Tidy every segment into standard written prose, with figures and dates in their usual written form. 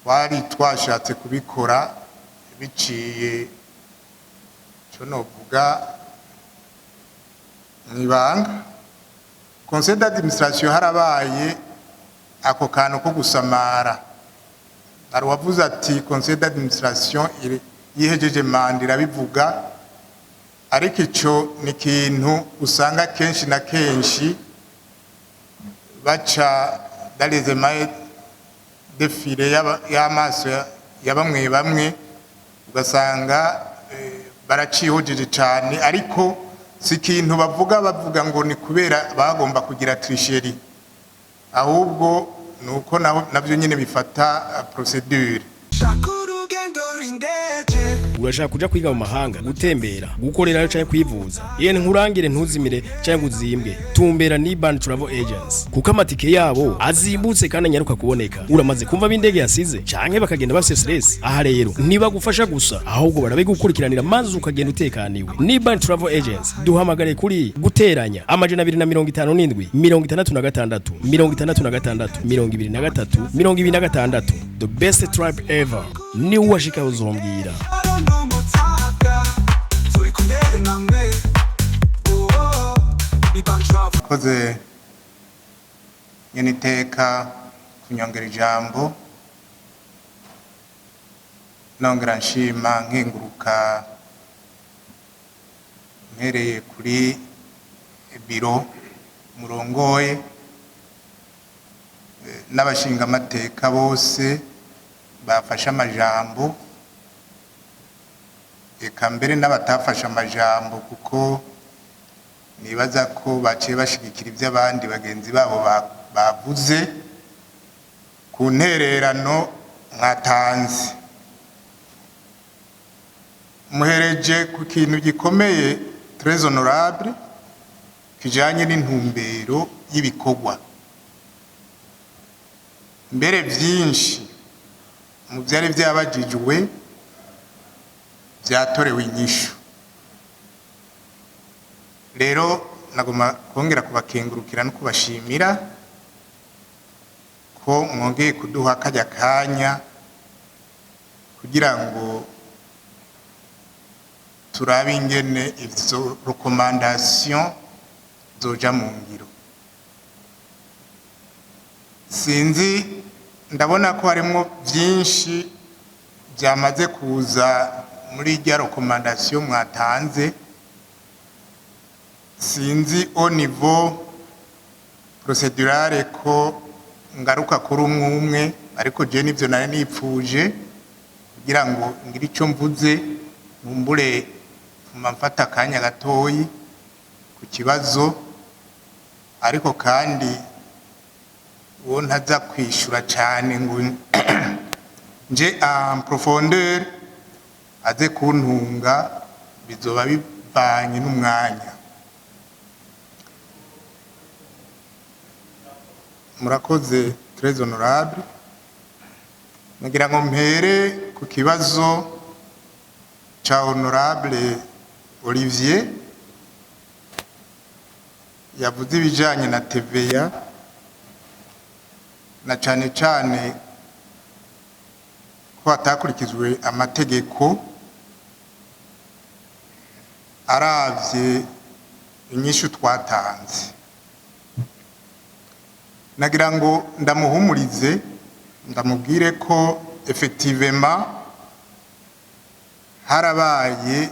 Twari twashatse kubikora biciye, cyo novuga, mw'ibanga. Conseil d'administration harabaye ako kantu ko gusamara. Hari uwavuze ati conseil d'administration yihejeje manda irabivuga, ariko ico ni ikintu usanga kenshi na kenshi baca dans les mailles de filet y'amaso ya bamwe bamwe, ugasanga baracihojeje cane, ariko si ikintu bavuga bavuga ngo ni kubera bagomba kugira tricherie, ahubwo ni uko navyo nyine bifata procédure. Shaka urugendo rw'indege. Urashaka kuja kwiga mu mahanga, gutembera, gukorerayo canke kwivuza? Yene nkurangire, ntuzimire canke ngo uzimbwe. Tumbera ni Ban Travel Agency, kuko amatike yabo azimbutse kandi anyaruka kuboneka. Uramaze kumva b'indege yasize canke bakagenda bafise stress? Aha rero ntibagufasha gusa, ahubwo barabigukurikiranira maze ukagenda utekaniwe. Ni Ban Travel Agency. Duhamagare kuri +257 66 66 23 26. The best trip ever, ni uwashika uzombwira. N'umutaka turi kumwe namwe. Oh, ni Ban Travel. Koze nyene iteka kunyongera ijambo, nongera nshima, nkenguruka, mpereye kuri biro murongoye n'abashingamateka bose bafashe amajambo, eka mbere n'abatafashe amajambo, kuko nibaza ko baciye bashigikira ibyo abandi bagenzi babo bavuze ku ntererano mwatanze. Muhereje ku kintu gikomeye, très honorable, kijanye n'intumbero y'ibikorwa. Mbere vyinshi mu vyari vyabajijwe vyatorewe inyishu. Rero nagoma kongera kubakengurukira no kubashimira ko mwongeye kuduha kajya kanya kugira ngo turabe ingene izo recommandations zoja mu ngiro. Sinzi, ndabona ko harimo byinshi byamaze kuza muri irya recommandation mwatanze. Sinzi au niveau procédural ko ngaruka kuri umwe umwe, ariko je nivyo nari nipfuje kugira ngo ngire ico mvuze, nkumbure mfuma mfata akanya gatoyi ku kibazo, ariko kandi uwo ntaza kwishura cane ngo nje en profondeur aze kuntunga, bizoba bivanye n'umwanya. Murakoze, très honorable. Nagira ngo mpere ku kibazo ca honorable Olivier yavuze ibijanye na TVA, na cane cane ko hatakurikijwe amategeko. Aravye inyishu twatanze, nagira ngo ndamuhumurize, ndamubwire ko effectivement harabaye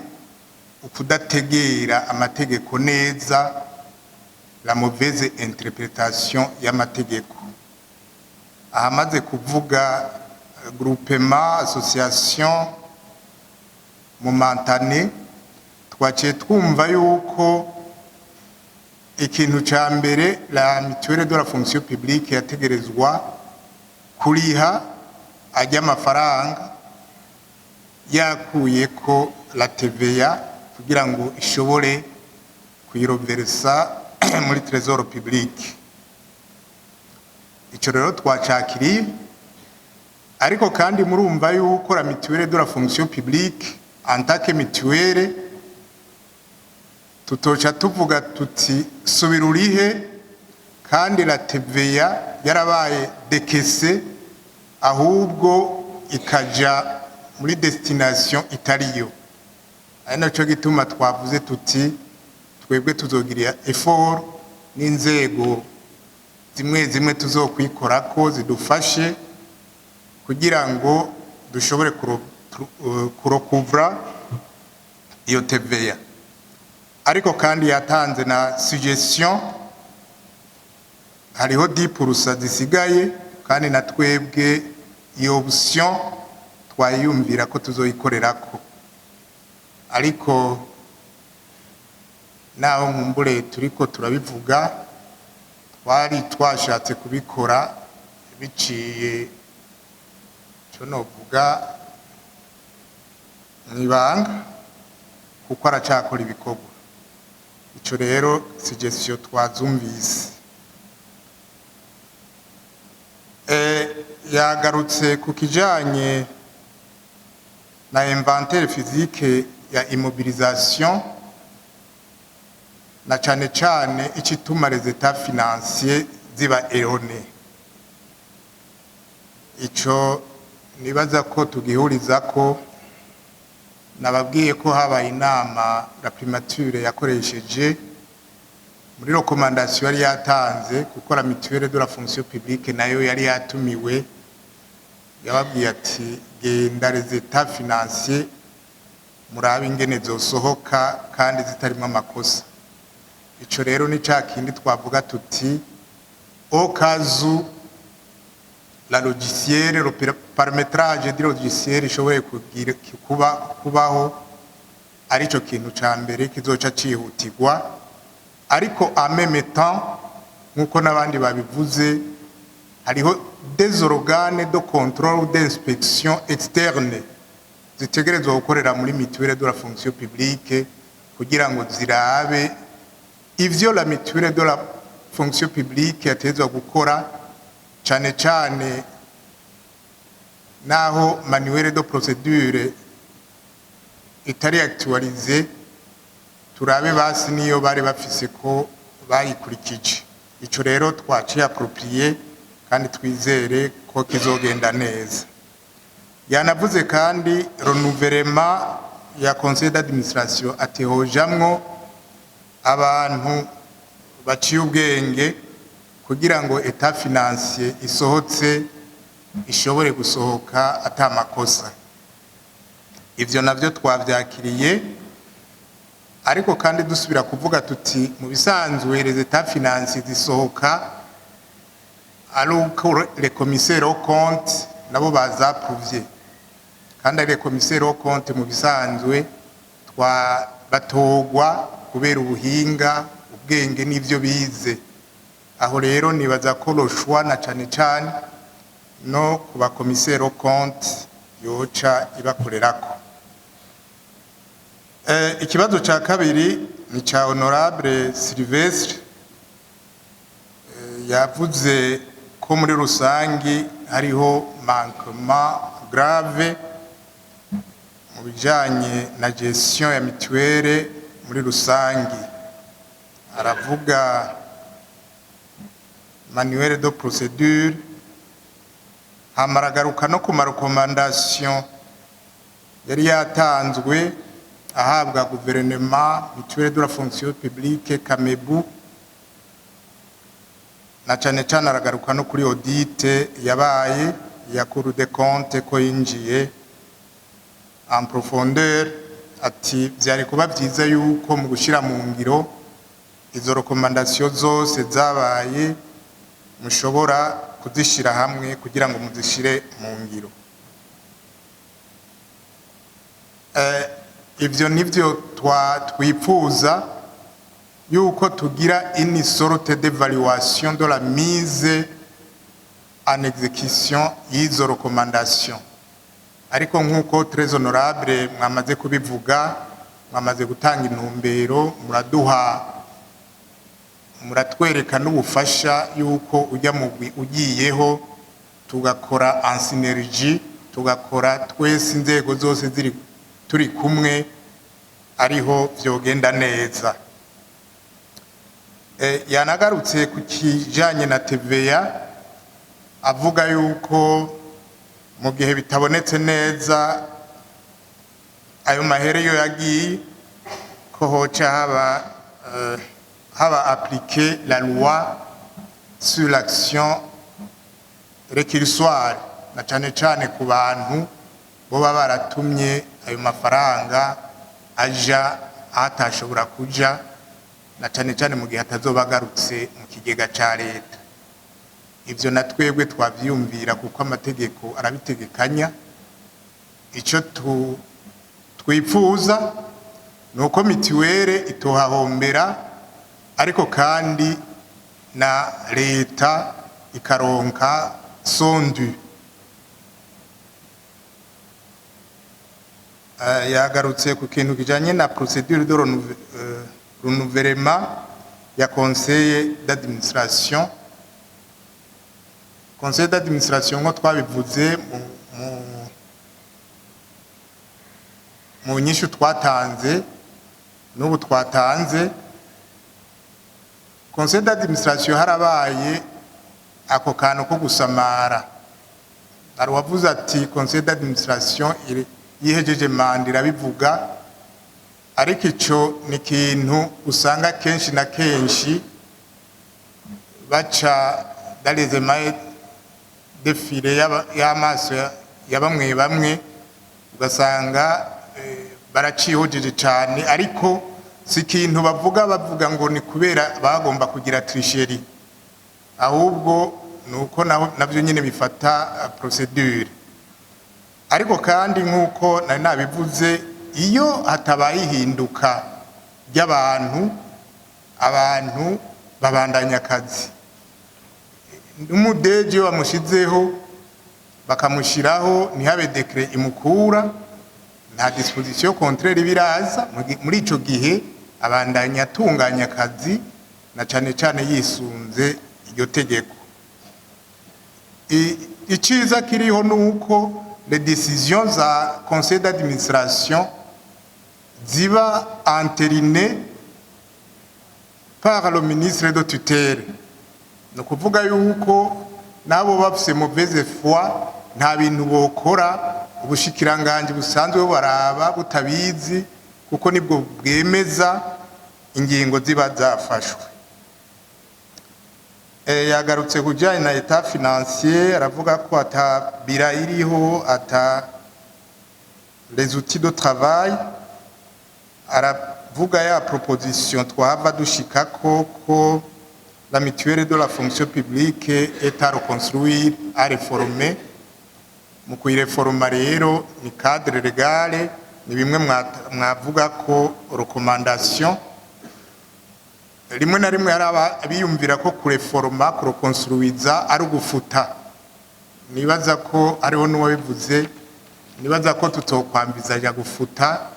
ukudategera amategeko neza, la mauvaise interprétation y'amategeko. Ahamaze kuvuga groupement, association momentanée, twaciye twumva yuko ikintu ca mbere, la mutuelle de la fonction publique yategerezwa kuriha ajya amafaranga yakuyeko la TVA kugira ngo ishobore kuyiroveresa muri trésor public. Ico rero twacakiriye, ariko kandi murumva yuko la mutuelle de la fonction publique en tant que mutuelle tutoca tuvuga tuti subira urihe kandi la TVA yarabaye décaissée, ahubwo ikaja muri destination itariyo. Ari naco gituma twavuze tuti twebwe tuzogira effort n'inzego zimwe zimwe tuzokwikorako zidufashe kugira ngo dushobore kurecouvra iyo TVA. Ariko kandi yatanze na suggestion, hariho 10% zisigaye, kandi na twebwe iyo option twayiyumvira ko tuzoyikorerako. Ariko naho nkumbure turiko turabivuga, twari twashatse kubikora biciye cyo novuga mw'ibanga, kuko aracakora ibikorwa. Ico rero suggestion twazumvise. Yagarutse ku kijanye na inventaire physique ya immobilisation, na cane cane icituma les états financiers ziba erronés. Ico nibaza ko tugihurizako. Nababwiye ko habaye inama la primature yakoresheje muri recommandation yari yatanze, kuko la mutuelle de la fonction publique nayo yari yatumiwe. Yababwiye ati: "Genda les états financiers murabe ingene zosohoka kandi zitarimo amakosa." Ico rero ni ca kindi twavuga tuti au cas où la logiciel, le paramétrage du logiciel ishoboye kugira kuba kubaho, arico kintu ca mbere kizoca cihutirwa. Ariko en même temps, nk'uko n'abandi babivuze, hariho des organes de contrôle, d'inspection externe zitegerezwa gukorera muri mutuelle de la fonction publique kugira ngo zirabe ivyo la mutuelle de la fonction publique yategerezwa gukora, cane cane naho manuel de procédure itari actualisé, turabe basi niyo bari bafise ko bayikurikije. Ico rero twaciye approprié kandi twizere ko kizogenda neza. Yanavuze kandi renouvellement ya conseil d'administration, ati hojamwo abantu baciye ubwenge kugira ngo état financier isohotse ishobore gusohoka ata makosa. Ivyo navyo twavyakiriye, ariko kandi dusubira kuvuga tuti mu bisanzwe les états financiers zisohoka ari uko les commissaires aux comptes nabo bazapprouvé, kandi ari les commissaires aux comptes mu bisanzwe twa batogwa kubera ubuhinga, ubwenge n'ivyo bize. Aho rero nibaza ko le choix na cane cane no ku ba commissaires aux comptes yoca ibakorerako. Ikibazo ca kabiri ni ca honorable Sylvestre. Yavuze ko muri rusangi hariho manquement grave mu bijanye na gestion ya mutuelle muri rusangi. Aravuga manuel de procédure, hama aragaruka no ku ma recommandations yari yatanzwe ahabwa guverinema, mutuelle de la fonction publique, CAMEBU, na cane cane aragaruka no kuri audit yabaye ya Cour des comptes, ko yinjiye en profondeur. Ati vyari kuba vyiza yuko mu gushira mu ngiro izo recommandations zose zabaye mushobora kuzishira hamwe kugira ngo muzishire mu ngiro. Ivyo nivyo twipfuza yuko tugira une sorte d'évaluation de la mise en exécution y'izo recommandations. Ariko nk'uko très honorable mwamaze kubivuga, mwamaze gutanga intumbero, muraduha, muratwereka n'ubufasha yuko ujya mugwi ugiyeho, tugakora en synergie, tugakora twese, inzego zose ziri turi kumwe, ariho vyogenda neza. Yanagarutse ku kijanye na TVA, avuga yuko Mu gihe bitabonetse neza ayo mahera iyo yagiye, ko hoca haba appliquer la loi sur l'action récursoire, na cane cane ku bantu boba baratumye ayo mafaranga aja ahatashobora kuja, na cane cane mu gihe atazoba agarutse mu kigega ca leta. Ivyo na twebwe twavyiyumvira, kuko amategeko arabitegekanya. Ico twipfuza ni uko mutuelle itohahombera, ariko kandi na leta ikaronka son dû. Yagarutse ku kintu kijanye na procédure de renouvellement ya conseil d'administration. Conseil d'administration, nko twabivuze mu nyishu twatanze n'ubu twatanze, conseil d'administration harabaye ako kantu ko gusamara. Hari uwavuze ati conseil d'administration yihejeje manda irabivuga, ariko ico ni ikintu usanga kenshi na kenshi baca dans les mailles de filet y'amaso ya bamwe bamwe, ugasanga baracihujije cane, ariko si ikintu bavuga ngo ni kubera bagomba kugira tricherie, ahubwo ni uko navyo nyine bifata procédure. Ariko kandi, nk'uko nari nabivuze, iyo hatabaye ihinduka ry'abantu, abantu babandanya akazi. N'umu DG iyo bamushizeho, bakamushyiraho, ntihabe décret imukura, nta disposition contraire biraza, muri ico gihe abandanya atunganya akazi, na cane cane yisunze iryo tegeko. Iciza kiriho nuko les décisions za conseil d'administration ziba entérinées par le ministre de tutelle. Ni ukuvuga yuko nabo bafise mauvaise foi nta bintu bokora ubushikiranganji busanzwe bubaraba butabizi, kuko nibwo bwemeza ingingo ziba zafashwe. Yagarutse ku bijyanye na état financier, aravuga ko ata bilan iriho, ata les outils de travail. Aravuga ya proposition twahava dushikako ko la mutuelle de la fonction publique est à reconstruire, à réformer. Mu kuyireforma rero ni cadre légal, ni bimwe mwavuga ko recommandation. Rimwe na rimwe hari abiyumvira ko kureforma, kurekonstruiza ari ugufuta. Nibaza ko hariho n'uwabivuze. Nibaza ko tutokwambizaja gufuta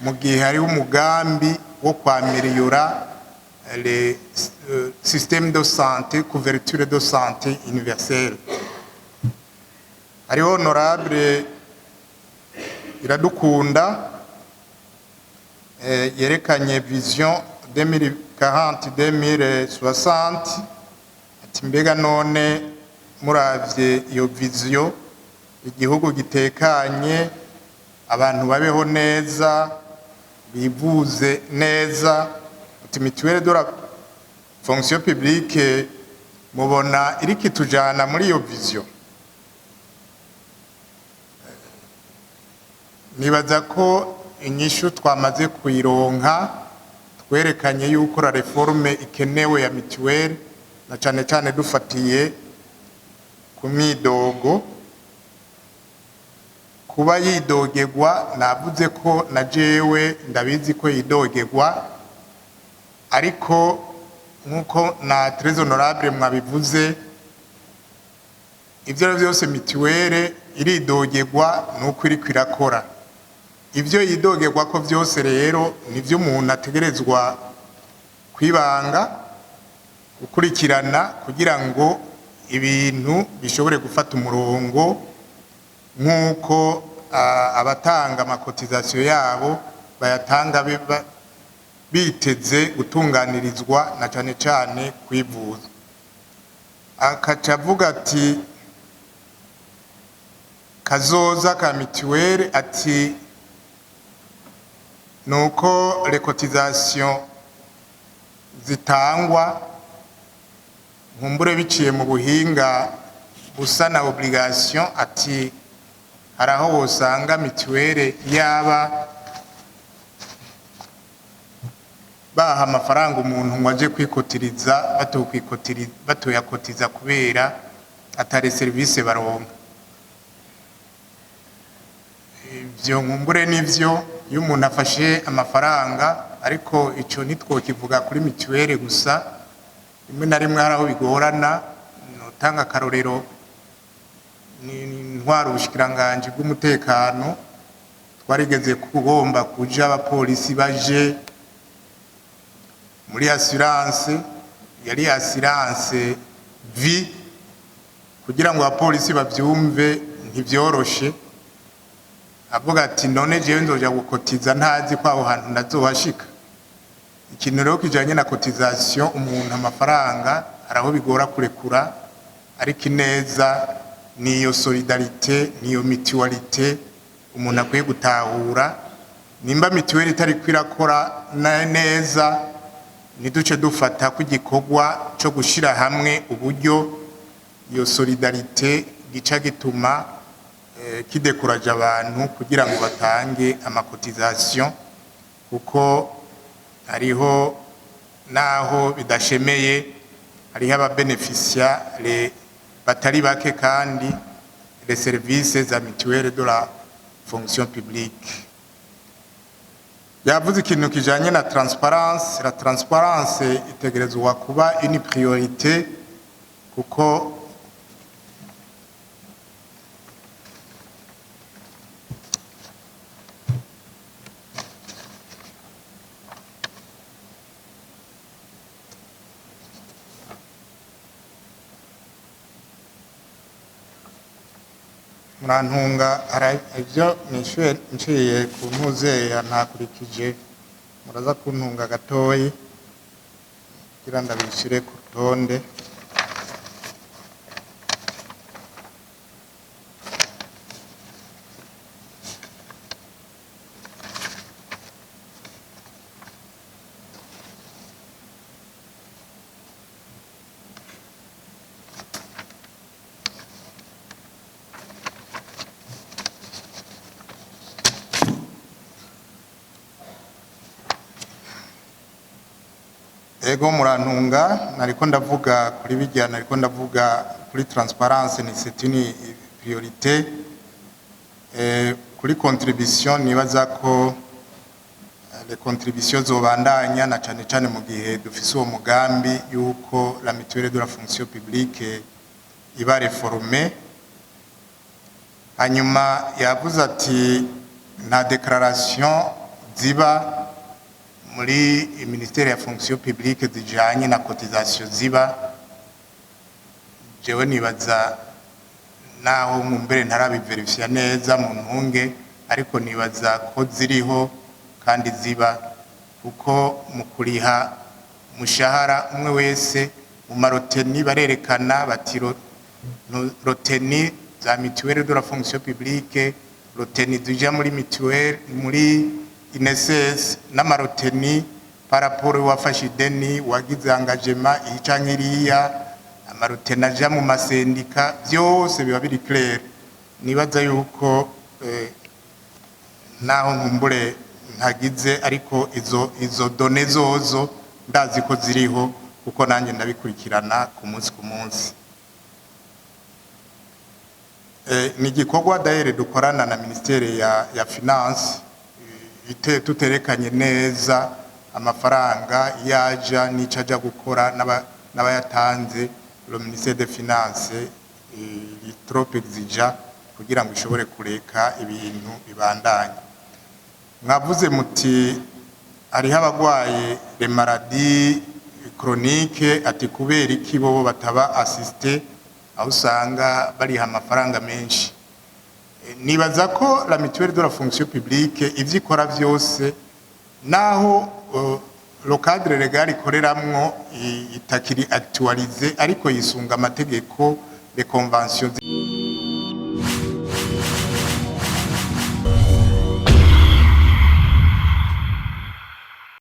mu gihe hariho umugambi wo kwameliyora le système de santé, couverture de santé universelle. Hariho honorable Iradukunda yerekanye vision 2040 2060, ati mbega none muravye iyo vision, igihugu gitekanye, abantu babeho neza, bivuze neza, ati mutuelle de la fonction publique mubona iriko itujana muri iyo vision? Nibaza ko inyishu twamaze kuyironka. Twerekanye yuko la réforme ikenewe ya mutuelle, na cane cane dufatiye ku myidogo kuba yidogerwa. Navuze ko na jewe ndabizi ko yidogerwa, ariko nk'uko na très honorable mwabivuze, ibyo ari byose mutuelle iridogerwa nuko iriko irakora. Ibyo yidogerwa ko byose rero nivyo umuntu ategerezwa kwibanga gukurikirana kugira ngo ibintu bishobore gufata umurongo, nk'uko abatanga ama cotisations yabo bayatanga biteze gutunganirizwa, na cane cane kwivuza. Akaca avuga ati Kazoza ka mutuelle, ati nuko les cotisations zitangwa nkumbure biciye mu buhinga busa na obligation, ati hari aho wosanga mutuelle yaba baha amafaranga umuntu ngo aje kwikotiriza, batoyakotiza kubera atari serivisi baronka. Ivyo nkumbure nivyo, iyo umuntu afashe amafaranga, ariko ico ntitwokivuga kuri mutuelle gusa, rimwe na rimwe hari aho bigorana. Notanga akarorero, ni ntwara ubushikiranganji bw'umutekano, twarigeze kugomba kuja abapolisi baje muri assurance, yari assurance vie, kugira ngo abapolisi bavyumve ntivyoroshe. Avuga ati: "None jewe nzoja gukotiza ntazi ko aho hantu ndazohashika?" Ikintu rero kijanye na cotisation, umuntu amafaranga hari aho bigora kurekura, ariko ineza niyo solidarité, niyo mutualité umuntu akwiye gutahura. Nimba mutuelle itariko irakora neza, ntiduce dufata ko igikorwa cyo gushyira hamwe uburyo, iyo solidarité, gica gituma kidekuraje abantu kugira ngo batange ama cotisations, kuko hariho naho bidashemeye, hariho ababenefisia batari bake kandi les services za mutuelle de la fonction publique. Yavuze ikintu kijanye na transparence. La transparence itegerezwa kuba une priorité, kuko murantunga, hari ibyo nishuye nciye ku ntuzeya ntakurikije, muraza kuntunga gatoyi kugira ndabishire ku rutonde. Ego, murantunga, nariko ndavuga kuri bijya, nariko ndavuga kuri transparence, ni c'est une priorité. Kuri contribution, nibaza ko les contributions zobandanya, na cane cane mu gihe dufise uwo mugambi yuko la mutuelle de la fonction publique iba réformée. Hanyuma yavuze ati nta déclaration ziba muri ministère ya fonction publique zijanye na cotisation ziba. Jewe nibaza, naho nkumbere ntarabiverifya neza mu ntunge, ariko nibaza ko ziriho kandi ziba, kuko mu kuriha umushahara umwe wese mu ma retenues barerekana bati retenues za mutuelle de la fonction publique, retenues zija muri mutuelle, muri INSS, n'ama retenues par rapport wafashe ideni, wagize engagement iyi canke iriya, ama retenues aja mu masendika, byose biba biri clair. Nibaza yuko naho nkumbure ntagize, ariko izo données zozo ndazi ko ziriho, kuko nanjye ndabikurikirana ku munsi ku munsi. Ni igikorwa d'ailleurs dukorana na ministère ya finance, tuterekanye neza amafaranga yaja n'ico aja gukora n'abayatanze. Le ministère des finances iri trop exigeant kugira ngo ishobore kureka ibintu bibandanye. Mwavuze muti hariho abagwaye les maladies chroniques, ati kubera iki bobo bataba assisté, aho usanga bariha amafaranga menshi? Nibaza ko la mutuelle de la fonction publique ivyo ikora vyose, naho le cadre légal ikoreramwo itakiri actualisé, ariko yisunga amategeko, les conventions.